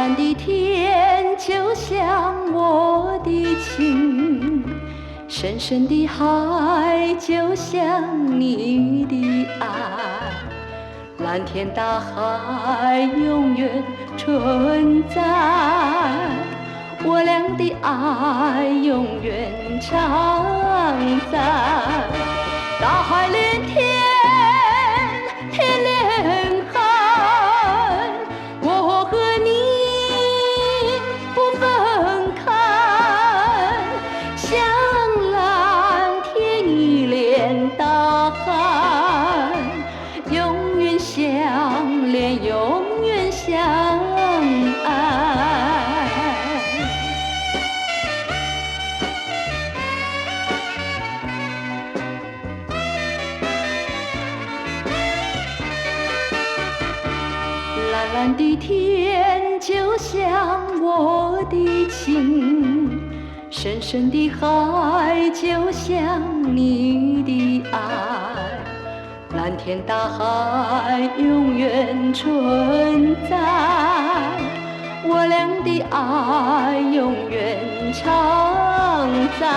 藍的天就像我的情，深深的海就像你的愛，藍天大海永遠存在，我倆的愛永遠常在。大海連天，天連海，我和你不分開，像藍天一連大海，永遠相連，永遠相愛。藍藍的天就像我的情，深深的海就像你的愛，藍天大海永遠存在，我倆的愛永遠常在。